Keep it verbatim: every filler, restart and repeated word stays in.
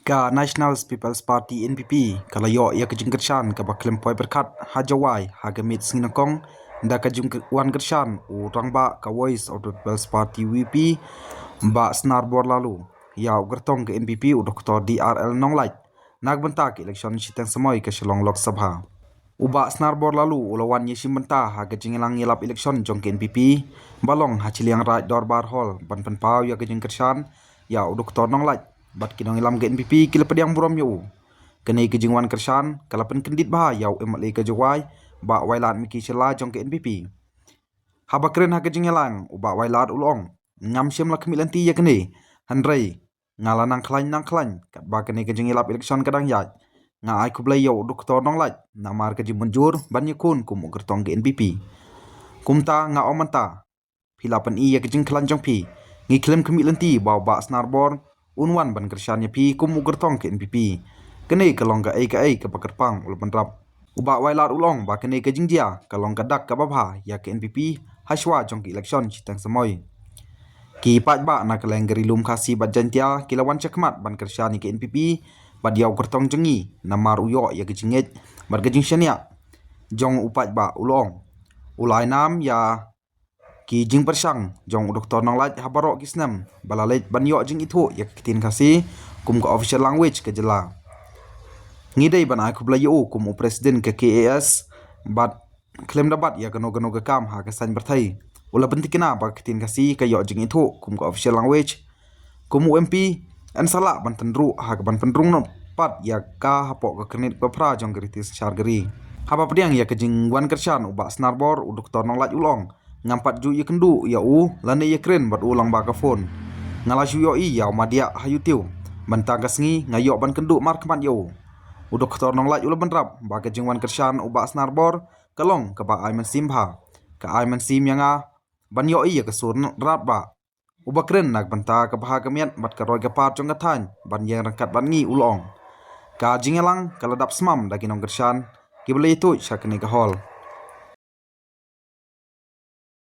Ka National People's Party N P P ka la ïoh ïa ka jingkyrshan kaba khlem poi pyrkhat ha Jowai ha ka miet sngi nyngkong da ka jingwan kyrshan u rangbah ka Voice of the People's Party V P, Bah Snarbor Laloo, ïa u kyrtong ka N P P u Doktor D R L Nonglait na ka bynta ka elekshon shiteng samoi ka Shillong Lok Sabha. U Bah Snarbor Laloo u la wan ïashim bynta ha ka jingïalang ïalap elekshon jong ka N P P ba long ha shiliang Raid Dorbar Hall ban pynpaw ïa ka jingkyrshan ïa u Doktor Nonglait bad ki nongïalam ka N P P ki la pdiang burom ïa u. Kane ka jingwan kyrshan ka la pynkyndit bha ïa u M L A ka Jowai, Bah Wailadmiki Shylla jong ka N P P. Haba kren ha ka jingïalang, u Bah Wailad u la ong, ngam shym la khmih lynti ïa kane, hynrei nga la nang khlaiñ nang khlaiñ katba kane ka jingïalap elekshon ka dang ïaid. Nga ai khublei ïa u Doktor Nonglait namar ka jingmynjur ban ïakhun kum u kyrtong ka N P P. Kumta nga ong mynta, phi la pyni ïa ka jingkhlaiñ jong phi. Ngi khlem khmih lynti ba u Bah Snarbor un wan ban kyrshan ïa phi kum u kyrtong ka N P P. Kane ka long kaei kaei kaba kyrpang, u la bynrap. U Bah Wailad u la ong ba kane ka jingjia ka long ka dak kaba bha ïa ka N P P ha shuwa jong ka elekshon shiteng samoi. Ki paidbah na kylleng ka Ri Lum Khasi bad Jaintia ki la wan shakhmat ban kyrshan ïa ka N P P bad ïa u kyrtong jong ngi namar u ïoh ïa ka jingngeit bad ka jingshaniah jong u paidbah, u la ong. U la ai nam ïa ki jingpyrshang jong u Doktor Nonglait ha baroh ki snem ba la leit ban ïoh jingithuh ïa ka ktien Khasi kum ka official language ka jylla. Ngi dei ban ai khublei ïa u kum u president ka K A S bad khlem da bat ïa kano kano ka kam ha ka saiñ pyrthei. U la pyntikna ba ka ktien Khasi ka ïoh jingithuh kum ka official language. Kum u M P, yn sa lah ban tynruh ha kaban pynrung noh pat ïa ka hapoh ka kyrnit ba phra jong ka riti synshar ka ri. Haba pdiang ïa ka jingwan kyrshan u Bah Snarbor, u Doktor Nonglait u la ong, ngam pat ju ïakynduh ïa u lane ïakren bad u lyngba ka phone. Nga la shu ïohi ïa u madiah ha YouTube. Mynta ka sngi nga ïoh ban kynduh markhmat ïa u. U Doktor Nonglait u la bynrap ba ka jingwan kyrshan u Bah Snarbor ka long kaba ai mynsiem bha. Ka ai mynsiem ïa nga ban ïohi ïa ka sur rat bah. Uba kren na ka bynta ka bha ka miat bad ka roi ka par jong ka thaiñ ban ïeng ryngkat bad ngi u la ong, ka jingïalang ka la dap smam da ki nongkyrshan kiba la ïathuh sha kane ka hall.